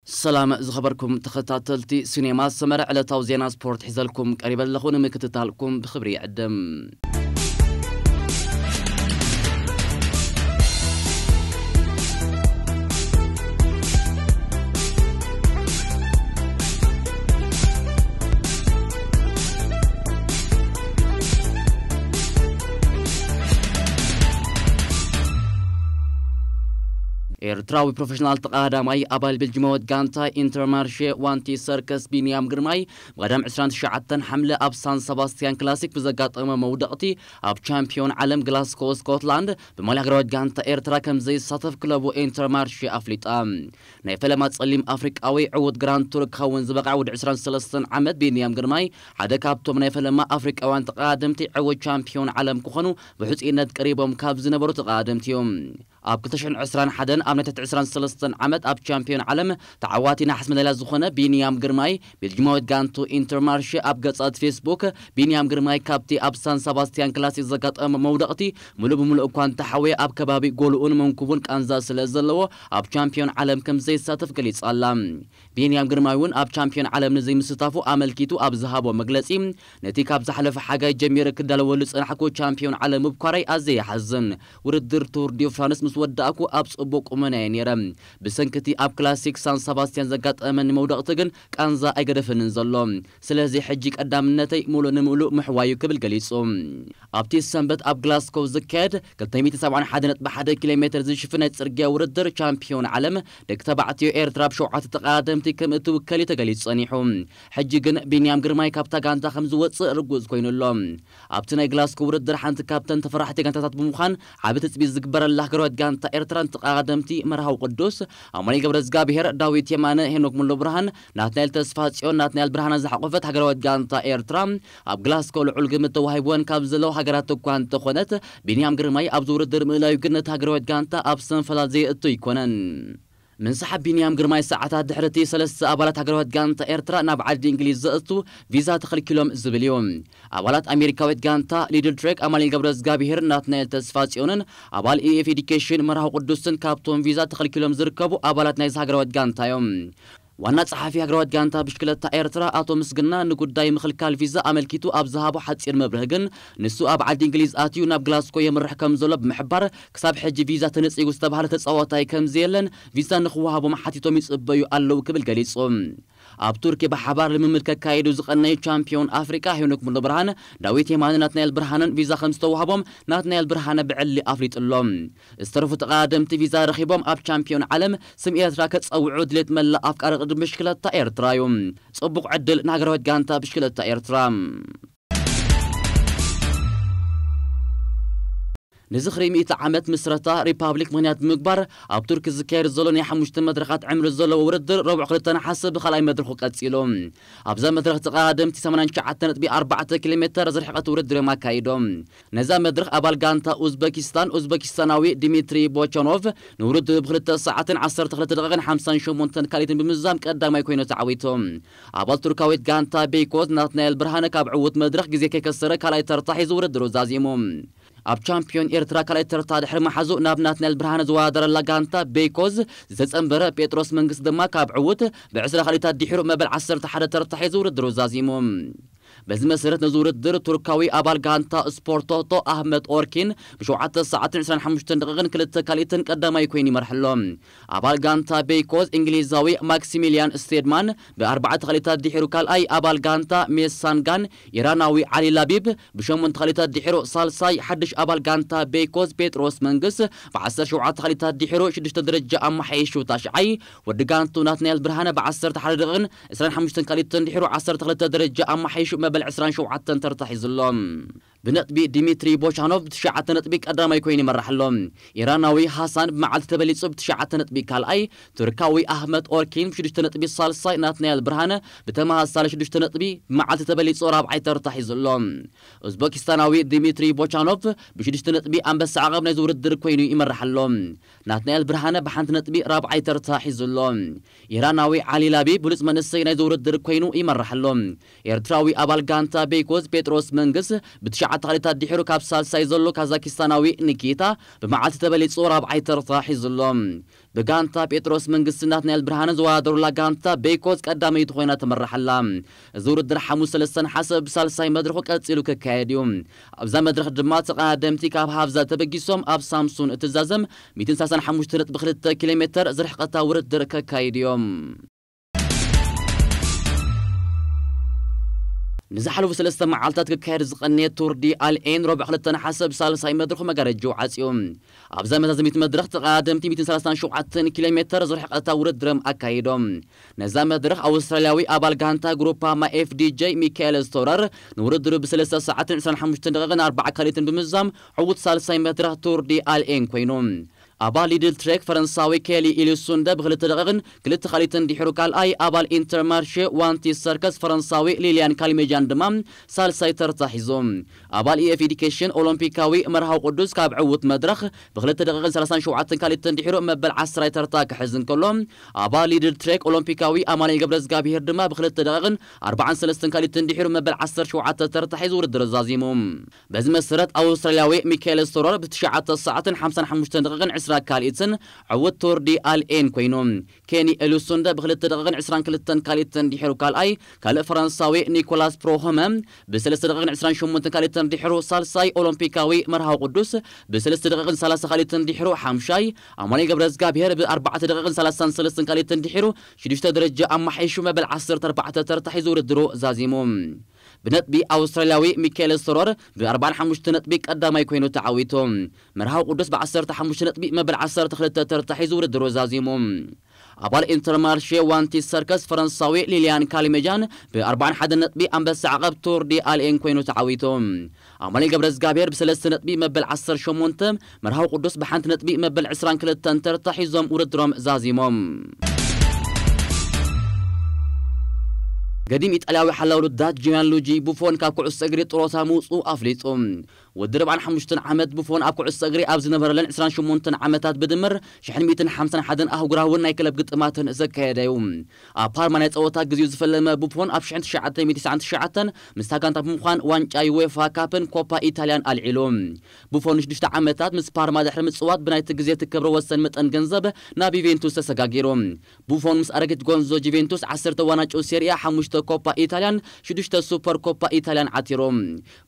ሰላም ዝኸበርኩም ተኸታተልቲ ሲኔማ ሰመረ፣ ዕለታዊ ዜና ስፖርት ሒዘልኩም ቀሪበ ኣለኹ። ንምክትታልኩም ብኽብሪ ይዕድም። ኤርትራዊ ፕሮፌሽናል ተቐዳዳማይ ኣባል ቤልጂማዊት ጋንታ ኢንተርማርሼ ዋንቲ ሰርከስ ቢንያም ግርማይ ብቐዳም ዕስራን ትሽዓተን ሓምለ ኣብ ሳን ሰባስቲያን ክላሲክ ብዘጋጠመ መውደቕቲ ኣብ ቻምፒዮን ዓለም ግላስኮ ስኮትላንድ ብማልያ ሃገራዊት ጋንታ ኤርትራ ከም ዘይሳተፍ ክለቡ ኢንተርማርሼ ኣፍሊጣ። ናይ ፈለማ ጸሊም ኣፍሪቃዊ ዕዉት ግራንድ ቱር ክኸውን ዝበቕዐ ወዲ ዕስራን ሰለስተን ዓመት ቢንያም ግርማይ ሓደ ካብቶም ናይ ፈለማ ኣፍሪቃውያን ተቐዳደምቲ ዕዉት ቻምፒዮን ዓለም ክኾኑ ብሕጹይነት ቀሪቦም ካብ ዝነበሩ ተቐዳደምቲ እዮም። ኣብ ክልተ ሽሕን ዕስራን ሓደን ኣብ ናይ ትሕቲ ዕስራን ሰለስተን ዓመት ኣብ ቻምፒዮን ዓለም ተዓዋቲ ነሓስ መዳልያ ዝኾነ ቢንያም ግርማይ፣ ቤልጂማዊት ጋንቱ ኢንተርማርሼ ኣብ ገጻት ፌስቡክ፣ ቢንያም ግርማይ ካብቲ ኣብ ሳን ሰባስቲያን ክላሲክ ዘጋጠመ መውደቕቲ ምሉእ ብምሉእ እኳ እንተሓወየ፣ ኣብ ከባቢ ጎልኡን መንኩቡን ቃንዛ ስለ ዘለዎ ኣብ ቻምፒዮን ዓለም ከም ዘይሳተፍ ገሊጻ ኣላ። ቢንያም ግርማይ እውን ኣብ ቻምፒዮን ዓለም ንዘይምስታፉ ኣመልኪቱ ኣብ ዝሃቦ መግለጺ፣ ነቲ ካብ ዝሓለፈ ሓጋይ ጀሚረ ክዳለወሉ ዝጸናሕኩ ቻምፒዮን ዓለም ምብኳረይ ኣዝየ ይሓዝን። ውድድር ቱር ዲ ፍራንስ ምስ ወዳእኩ ኣብ ጽቡቕ ቁመና እየ ነይረ። ብሰንኪ እቲ ኣብ ክላሲክ ሳን ሰባስቲያን ዘጋጠመኒ መውደቕቲ ግን ቃንዛ ኣይገደፈንን ዘሎ። ስለዚ ሕጂ ቀዳምነተይ ምሉእ ንምሉእ ምሕዋዩ ክብል ገሊጹ። ኣብቲ ሰንበት ኣብ ግላስኮ ዝካየድ ክልተ ሚእትን ሰብዓን ሓደን ነጥቢ ሓደ ኪሎ ሜትር ዝሽፍን ናይ ጽርግያ ውድድር ቻምፒዮን ዓለም ደቂ ተባዕትዮ ኤርትራ ብሸውዓተ ተቐዳደምቲ ከም እትውከል እዩ ተገሊጹ ጸኒሑ። ሕጂ ግን ቢንያም ግርማይ ካብታ ጋንታ ከም ዝወጽእ ርጉጽ ኮይኑ ኣሎ። ኣብቲ ናይ ግላስኮ ውድድር ሓንቲ ካብተን ተፈራሕቲ ጋንታታት ብምዃን ዓቢ ትጽቢት ዝግበረላ ሃገራዊት ጋንታ ኤርትራ ንተቐዳደምቲ መርሃዊ ቅዱስ፣ ኣማኑኤል ገብረዝጋብሄር፣ ዳዊት የማነ፣ ሄኖክ ሙሉብርሃን፣ ናትናኤል ተስፋጽዮን፣ ናትናኤል ብርሃነ ዝሓቖፈት ሃገራዊት ጋንታ ኤርትራ ኣብ ግላስኮ ልዑል ግምት ተዋሂብወን ካብ ዘለዋ ሃገራት እኳ እንተኾነት፣ ቢንያም ግርማይ ኣብዚ ውድድር ምእላዩ ግን ነታ ሃገራዊት ጋንታ ኣብ ሰንፈላል ዘየእቱ ኣይኮነን። ምንሳሕ ቢንያም ግርማይ ሰዓታት ድሕሪ እቲ ሰለስተ ኣባላት ሃገራዊት ጋንታ ኤርትራ ናብ ዓዲ እንግሊዝ ዘእቱ ቪዛ ተኸልኪሎም ዝብል እዩ። ኣባላት ኣሜሪካዊት ጋንታ ሊድል ትሬክ ኣማኑኤል ገብረዝጋብሄርን ናትናኤል ተስፋጽዮንን ኣባል ኢኤፍ ኤዲኬሽን መርሃዊ ቅዱስን ካብቶም ቪዛ ተኸልኪሎም ዝርከቡ ኣባላት ናይዚ ሃገራዊት ጋንታ እዮም። ዋና ጸሓፊ ሃገራዊት ጋንታ ብሽክለታ ኤርትራ ኣቶ ምስግና ንጉዳይ ምኽልካል ቪዛ ኣመልኪቱ ኣብ ዝሃቦ ሓጺር መብርሂ ግን፣ ንሱ ኣብ ዓዲ እንግሊዝ ኣትዩ ናብ ግላስኮ የምርሕ ከም ዘሎ ብምሕባር፣ ክሳብ ሕጂ ቪዛ ተነጺጉ ዝተባህለ ተጻዋታይ ከም ዘየለን ቪዛ ንኽወሃቦም ሓቲቶም ይጽበዩ ኣለዉ ክብል ገሊጹ። ኣብ ቱርኪ ብሓባር ልምምድ ከካይዱ ዝቐነዩ ቻምፒዮን ኣፍሪቃ ሄኖክ ሙሉብርሃን፣ ዳዊት የማነ፣ ናትናኤል ብርሃንን ቪዛ ከም ዝተዋህቦም ናትናኤል ብርሃነ ብዕሊ ኣፍሊጡ ኣሎ። ዝተረፉ ተቐዳደምቲ ቪዛ ረኺቦም ኣብ ቻምፒዮን ዓለም ስም ኤርትራ ከጸውዑ ድሌት መላእ ኣፍቃሪ ቅድድም ብሽክለታ ኤርትራ እዩ። ጽቡቕ ዕድል ንሃገራዊት ጋንታ ብሽክለታ ኤርትራ። ንዝኽሪ ሚእቲ ዓመት ምስረታ ሪፓብሊክ ምኽንያት ብምግባር ኣብ ቱርኪ ዝካየድ ዘሎ ናይ ሓሙሽተ መድረኻት ዕምሪ ዘለዎ ውድድር ረቡዕ ክልተ ነሓሰ ብኻልኣይ መድረኹ ቀጺሉ። ኣብዛ መድረኽ ተቐዳደምቲ ሰማንያን ትሽዓተ ነጥቢ ኣርባዕተ ኪሎ ሜተር ዝርሕቐት ውድድር እዮም ኣካይዶም። ነዛ መድረኽ ኣባል ጋንታ ኡዝበኪስታን ኡዝበኪስታናዊ ዲሚትሪ ቦቸኖቭ ንውድድር ብክልተ ሰዓትን ዓሰርተ ክልተ ደቂቕን ሓምሳን ሸሞንተን ካልኢትን ብምዝዛም ቀዳማይ ኮይኑ ተዓዊቱ። ኣባል ቱርካዊት ጋንታ ቤይኮዝ ናትናኤል ብርሃነ ካብ ዕዉት መድረኽ ግዜ ከይከሰረ ካልኣይ ተርታ ሒዙ ውድድሩ ዛዚሙ። ኣብ ቻምፒዮን ኤርትራ ካልኣይ ተርታ ድሕሪ መሓዙ ናብ ናትናኤል ብርሃነ ዝወዳደረላ ጋንታ ቤይኮዝ ዝተጸንበረ ጴጥሮስ መንግስት ድማ ካብ ዕዉት ብዕስራ ካልኢታት ድሒሩ መበል ዓሰርተ ሓደ ተርታ ሒዙ ውድድሩ ዛዚሙ። በዚ መሰረት ነዚ ውድድር ቱርካዊ ኣባል ጋንታ ስፖርት ቶቶ ኣህመድ ኦርኪን ብሸውዓተ ሰዓትን ዕስራን ሓሙሽተን ደቂቕን ክልተ ካልኢትን ቀዳማይ ኮይኑ ይመርሕ ኣሎ። ኣባል ጋንታ ቤይኮዝ እንግሊዛዊ ማክሲሚሊያን ስቴድማን ብኣርባዕተ ካልኢታት ድሒሩ ካልኣይ፣ ኣባል ጋንታ ሜሳንጋን ኢራናዊ ዓሊ ላቢብ ብሸሞንተ ካልኢታት ድሒሩ ሳልሳይ፣ ሓድሽ ኣባል ጋንታ ቤይኮዝ ጴጥሮስ መንግስ ብዓሰርተ ሸውዓተ ካልኢታት ድሒሩ ሽዱሽተ ደረጃ ኣመሓይሹ ታሽዓይ፣ ወዲ ጋንቱ ናትናኤል ብርሃነ ብዓሰርተ ሓደ ደቂቕን ዕስራን ሓሙሽተን ካልኢትን ድሒሩ ዓሰርተ ክልተ ደረጃ ኣመሓይሹ መበል ዕስራን ሸውዓተን ተርታ ሒዙ ኣሎ። ብነጥቢ ዲሚትሪ ቦቻኖቭ ብትሽዓተ ነጥቢ ቀዳማይ ኮይኑ ይመርሕ ኣሎ። ኢራናዊ ሃሳን ብመዓልቲ ተበሊጹ ብትሽዓተ ነጥቢ ካልኣይ፣ ቱርካዊ ኣህመድ ኦርኪን ብሽዱሽተ ነጥቢ ሳልሳይ፣ ናትናኤል ብርሃነ ብተመሳሳሊ ሽዱሽተ ነጥቢ ብመዓልቲ ተበሊጹ ራብዓይ ተርታ ሒዙ ኣሎ። ኡዝበኪስታናዊ ዲሚትሪ ቦቻኖቭ ብሽዱሽተ ነጥቢ ኣንበሳ ዓቐብ ናይዚ ውድድር ኮይኑ ይመርሕ ኣሎ። ናትናኤል ብርሃነ ብሓንቲ ነጥቢ ራብዓይ ተርታ ሒዙ ኣሎ። ኢራናዊ ዓሊ ላቢ ብሉጽ መንእሰይ ናይዚ ውድድር ኮይኑ ይመርሕ ኣሎ። ኤርትራዊ ኣባል ጋንታ ቤይኮዝ ጴጥሮስ መንግስ ብትሽዓ ሸውዓተ ካልኢታት ድሒሩ ካብ ሳልሳይ ዘሎ ካዛኪስታናዊ ኒኪታ ብመዓልቲ ተበሊጹ ራብዓይ ተርታ ሒዙ ኣሎ። ብጋንታ ጴጥሮስ መንግስቲ ናትናኤል ብርሃነ ዝወዳደሩላ ጋንታ ቤይኮዝ ቀዳመይቲ ኮይና ትምራሕ ኣላ። እዚ ውድድር ሓሙስ ሰለስተ ነሓሰ ብሳልሳይ መድረኹ ቀጺሉ ክካየድ እዩ። ኣብዛ መድረኽ ድማ ተቐዳደምቲ ካብ ሃብዛ ተበጊሶም ኣብ ሳምሱን እትዛዘም ሚእትን ሰላሳን ሓሙሽተ ነጥቢ ክልተ ኪሎ ሜተር ዝርሕቐታ ውድድር ከካይዱ እዮም። ንዝሓለፉ ሰለስተ መዓልታት ክካየድ ዝቐነየ ቱር ዲ ኣልኤን ረቡዕ ክልተ ነሓሰ ብሳልሳይ መድረኹ መጋረጅኡ ዓጽዩ። ኣብዛ መዛዘሚት መድረኽ ተቐዳደምቲ ሚእትን ሰላሳን ሸውዓተን ኪሎ ሜተር ዝርሕቐታ ውድድሮም ኣካይዶም። ነዛ መድረኽ ኣውስትራልያዊ ኣባል ጋንታ ግሩፓማ ኤፍዲጄ ሚካኤል ስቶረር ንውድድሩ ብሰለስተ ሰዓትን ዕስራን ሓሙሽተን ደቂቕን ኣርባዓ ካልኢትን ብምዛም ዕዉት ሳልሳይ መድረኽ ቱር ዲ ኣልኤን ኮይኑ። ኣባል ሊድል ትሬክ ፈረንሳዊ ኬሊ ኢሉሱንደ ብክልተ ደቂቕን ክልተ ካልኢትን ድሒሩ ካልኣይ፣ ኣባል ኢንተርማርሼ ዋንቲ ሰርከስ ፈረንሳዊ ሊልያን ካልሜጃን ድማ ሳልሳይ ተርታ ሒዞም። ኣባል ኢኤፍ ኤዲኬሽን ኦሎምፒካዊ መርሃዊ ቅዱስ ካብ ዕዉት መድረኽ ብክልተ ደቂቕን ሰላሳን ሸውዓተን ካልኢትን ድሒሩ መበል ዓስራይ ተርታ ክሕዝ እንከሎ፣ ኣባል ሊድል ትሬክ ኦሎምፒካዊ ኣማኑኤል ገብረዝጋብሄር ድማ ብክልተ ደቂቕን ኣርባዓን ሰለስተን ካልኢትን ድሒሩ መበል ዓሰርተ ሸውዓተ ተርታ ሒዙ ውድድር ዛዚሙ። በዚ መሰረት ኣውስትራልያዊ ሚካኤል ስቶረር ብትሽዓተ ሰዓትን ሓምሳን ሓሙሽተን ደቂቕን ዕስራ ካልኢትን ዕዉት ቱር ዲ ኣልኤን ኮይኑ። ኬኒ ኤሉሱንደ ብክልተ ደቂቕን ዕስራን ክልተን ካልኢትን ድሒሩ ካልኣይ፣ ካልእ ፈረንሳዊ ኒኮላስ ፕሮሆመ ብሰለስተ ደቂቕን ዕስራን ሸሞንተን ካልኢትን ድሒሩ ሳልሳይ፣ ኦሎምፒካዊ መርሃዊ ቅዱስ ብሰለስተ ደቂቕን ሰላሳ ካልኢትን ድሒሩ ሓምሻይ፣ ኣማኑኤል ገብረዝጋብሄር ብኣርባዕተ ደቂቕን ሰላሳን ሰለስተን ካልኢትን ድሒሩ ሽዱሽተ ደረጃ ኣማሓይሹ መበል ዓሰርተ ኣርባዕተ ተርታ ሒዙ ውድድሩ ዛዚሙ። ብነጥቢ ኣውስትራልያዊ ሚካኤል ስቶረር ብኣርባዓን ሓሙሽተ ነጥቢ ቀዳማይ ኮይኑ ተዓዊቱ። መርሃዊ ቅዱስ ብዓሰርተ ሓሙሽተ ነጥቢ መበል ዓሰርተ ክልተ ተርታ ሒዙ ውድድሩ ዛዚሙ። ኣባል ኢንተርማርሼ ዋንቲ ሰርከስ ፈረንሳዊ ሊልያን ካልሜጃን ብኣርባዓን ሓደን ነጥቢ ኣንበሳ ዓቐብ ቱር ዲ ኣልኤን ኮይኑ ተዓዊቱ። ኣማኑኤል ገብረዝጋብሄር ብሰለስተ ነጥቢ መበል ዓሰርተ ሸሞንተ፣ መርሃዊ ቅዱስ ብሓንቲ ነጥቢ መበል ዕስራን ክልተን ተርታ ሒዞም ውድድሮም ዛዚሞም። ገዲም ኢጣልያዊ ሓላው ልዳት ጂያን ሉጂ ቡፎን ካብ ኩዕሶ እግሪ ጥሮታ ምውፅኡ ኣፍሊጡ። ወዲ ኣርባዓን ሓሙሽተን ዓመት ቡፎን ኣብ ኩዕሶ እግሪ ኣብ ዝነበረለን ዕስራን ሸሞንተን ዓመታት ብድምር ሽሕን ሚእትን ሓምሳን ሓደን ኣህጉራውን ናይ ክለብ ግጥማትን ዘካየደ እዩ። ኣብ ፓርማ ናይ ጸወታ ግዜኡ ዝፈለመ ቡፎን ኣብ ሽሕን ትሽዓተ ሚእትን ትስዓን ትሽዓተን ምስታ ጋንታ ብምዃን ዋንጫ ዩዌፋ ካፕን ኮፓ ኢታልያን ኣልዒሉ። ቡፎን ንሽዱሽተ ዓመታት ምስ ፓርማ ድሕሪ ምጽዋት ብናይቲ ግዜ እቲ ክብረ ወሰን መጠን ገንዘብ ናብ ዩቬንቱስ ተሰጋጊሩ። ቡፎን ምስ ኣረጊት ጎንዞ ጁቬንቱስ ዓሰርተ ዋንጫ ሴሪያ፣ ሓሙሽተ ኮፓ ኢታልያን ሽዱሽተ ሱፐር ኮፓ ኢታልያን ዓቲሩ።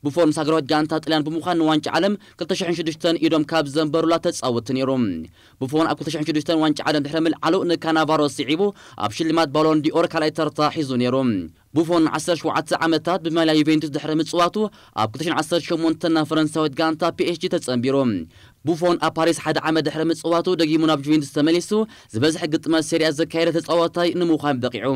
ቡፎን ምስ ሃገራዊት ጋንታ ጥልያን ብምዃን ንዋንጫ ዓለም ክልተ ሽሕን ሽዱሽተን ኢዶም ካብ ዘንበሩላ ተጻወትቲ ነይሩ። ቡፎን ኣብ ክልተ ሽሕን ሽዱሽተን ዋንጫ ዓለም ድሕሪ ምልዓሉ ንካናቫሮ ስዒቡ ኣብ ሽልማት ባሎን ዲኦር ካልኣይ ተርታ ሒዙ ነይሩ። ቡፎን ንዓሰርተ ሸውዓተ ዓመታት ብማልያ ዩቬንቱስ ድሕሪ ምጽዋቱ ኣብ ክልተ ሽሕን ዓሰርተ ሸሞንተ ናብ ፈረንሳዊት ጋንታ ፒኤስጂ ተጸንቢሩ። ቡፎን ኣብ ፓሪስ ሓደ ዓመት ድሕሪ ምጽዋቱ ደጊሙ ናብ ጁቬንቱስ ተመሊሱ ዝበዝሐ ግጥማት ሴሪያ ዘካየደ ተጻዋታይ ንምዃን በቒዑ።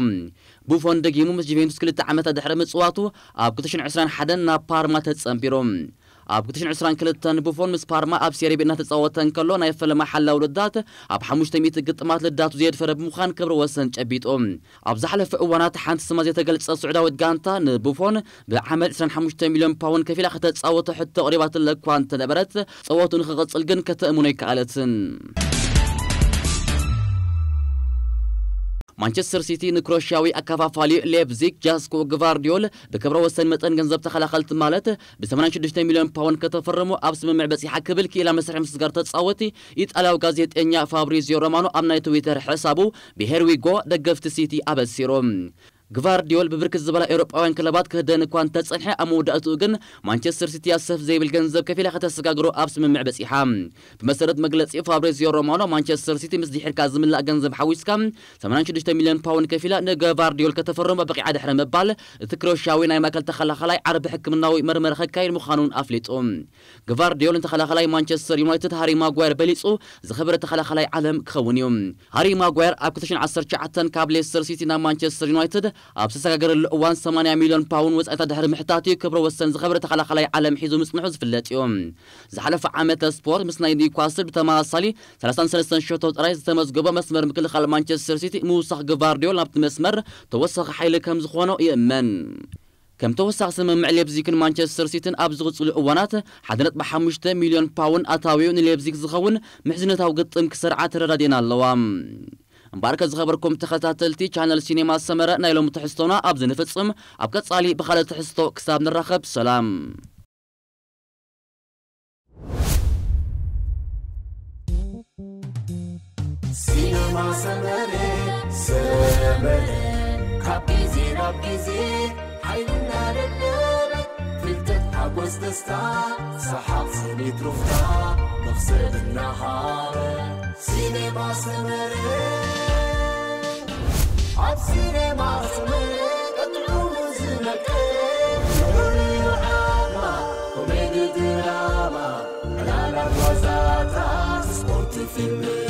ቡፎን ደጊሙ ምስ ጁቬንቱስ ክልተ ዓመታት ድሕሪ ምጽዋቱ ኣብ ክልተ ሽሕን ዕስራን ሓደን ናብ ፓርማ ተጸንቢሩ። ኣብ ክልተ ሽሕን ዕስራን ክልተን ቡፎን ምስ ፓርማ ኣብ ሴሪ ቢ እናተጻወተ እንከሎ ናይ ፈለማ ሓላው ልዳት ኣብ ሓሙሽተ ሚእቲ ግጥማት ልዳቱ ዘየድፈረ ብምዃን ክብረ ወሰን ጨቢጡ። ኣብ ዝሓለፈ እዋናት ሓንቲ ስማ ዘይተገልጸ ስዑዳዊት ጋንታ ንቡፎን ብዓመት ዕስራን ሓሙሽተ ሚልዮን ፓውንድ ከፊላ ከተጻወቶ ሕቶ ኣቕሪባትለ እኳ እንተነበረት፣ ጸወቱ ንኽቕጽል ግን ከተእምኖ ኣይከኣለትን። ማንቸስተር ሲቲ ንክሮሽያዊ ኣከፋፋሊ ሌፕዚግ ጃስኮ ግቫርዲዮል ብክብረ ወሰን መጠን ገንዘብ ተኸላኸልቲ ማለት ብ ሰማንያን ሽዱሽተ ሚልዮን ፓውንድ ከተፈርሞ ኣብ ስምምዕ በጺሓ ክብል ክኢላ መስርሕ ምስጋር ተጻወቲ ኢጣልያዊ ጋዜጠኛ ፋብሪዚዮ ሮማኖ ኣብ ናይ ትዊተር ሕሳቡ ብሄር ዊጎ ደገፍቲ ሲቲ ኣበሲሩ። ግቫርዲዮል ብብርክት ዝበላ ኤውሮጳውያን ክለባት ክህደን እኳ እንተጸንሐ፣ ኣብ መወዳእትኡ ግን ማንቸስተር ሲቲ ኣሰፍ ዘይብል ገንዘብ ከፊላ ከተሰጋግሮ ኣብ ስምምዕ በጺሓ። ብመሰረት መግለጺ ፋብሪዚዮ ሮማኖ፣ ማንቸስተር ሲቲ ምስ ድሒርካ ዝምላእ ገንዘብ ሓዊስካ ሰማንያን ሽዱሽተ ሚልዮን ፓውንድ ከፊላ ንግቫርዲዮል ከተፈርሞ በቂዓ ድሕሪ ምባል፣ እቲ ክሮሽያዊ ናይ ማእከል ተኸላኸላይ ዓርቢ ሕክምናዊ መርመራ ከካይድ ምዃኑን ኣፍሊጡ። ግቫርዲዮል ንተኸላኸላይ ማንቸስተር ዩናይትድ ሃሪ ማጓየር በሊጹ ዝኸበረ ተኸላኸላይ ዓለም ክኸውን እዩ። ሃሪ ማጓየር ኣብ ክልተ ሽሕን ዓሰርተ ትሽዓተን ካብ ሌስተር ሲቲ ናብ ማንቸስተር ዩናይትድ ኣብ ዝተሰጋገረሉ እዋን ሰማንያ ሚልዮን ፓውንድ ወጻኢታት ድሕሪ ምሕታት እዩ ክብረ ወሰን ዝኸበረ ተኸላኸላይ ዓለም ሒዙ ምጽንሑ ዝፍለጥ እዩ። ዝሓለፈ ዓመተ ስፖርት ምስ ናይ ኒውካስል ብተመሳሳሊ ሰላሳን ሰለስተን ሸቶ ጥራይ ዝተመዝገቦ መስመር ምክልኻል ማንቸስተር ሲቲ ምውሳኽ ግቫርዲዮል ናብቲ መስመር ተወሳኺ ሓይሊ ከም ዝኾኖ ይእመን። ከም ተወሳኺ ስምምዕ ሌፕዚግን ማንቸስተር ሲቲን ኣብ ዝቕጽሉ እዋናት ሓደ ነጥቢ ሓሙሽተ ሚልዮን ፓውንድ ኣታዊኡ ንሌፕዚግ ዝኸውን ምሕዝነታዊ ግጥም ክሰርዓ ተረዳዲእና ኣለዋ። እምበኣርከ ዝኸበርኩም ተኸታተልቲ ቻነል ሲኔማ ሰመረ ናይ ሎሚ ትሕዝቶና ኣብዚ ንፍጽም። ኣብ ቀጻሊ ብኻልእ ትሕዝቶ ክሳብ ንራኸብ ሰላም። ሰመረ ሰመረ ካብ ግዜ ናብ ግዜ ሓይልና ደለበ ፍልጠት ሓጎስ ደስታ ሰሓቕ ስኒት ሩፍታ መኽሰብ እናሃረ ሲኔማ ሰመረ ኣብ ሲኔማ ሰመረ ቀጥዑሙ ዝነቀ ፍሉይ ዓማ ኮሜዲ ድራማ ዕላላት ዋዛታት ስፖርት ፊልም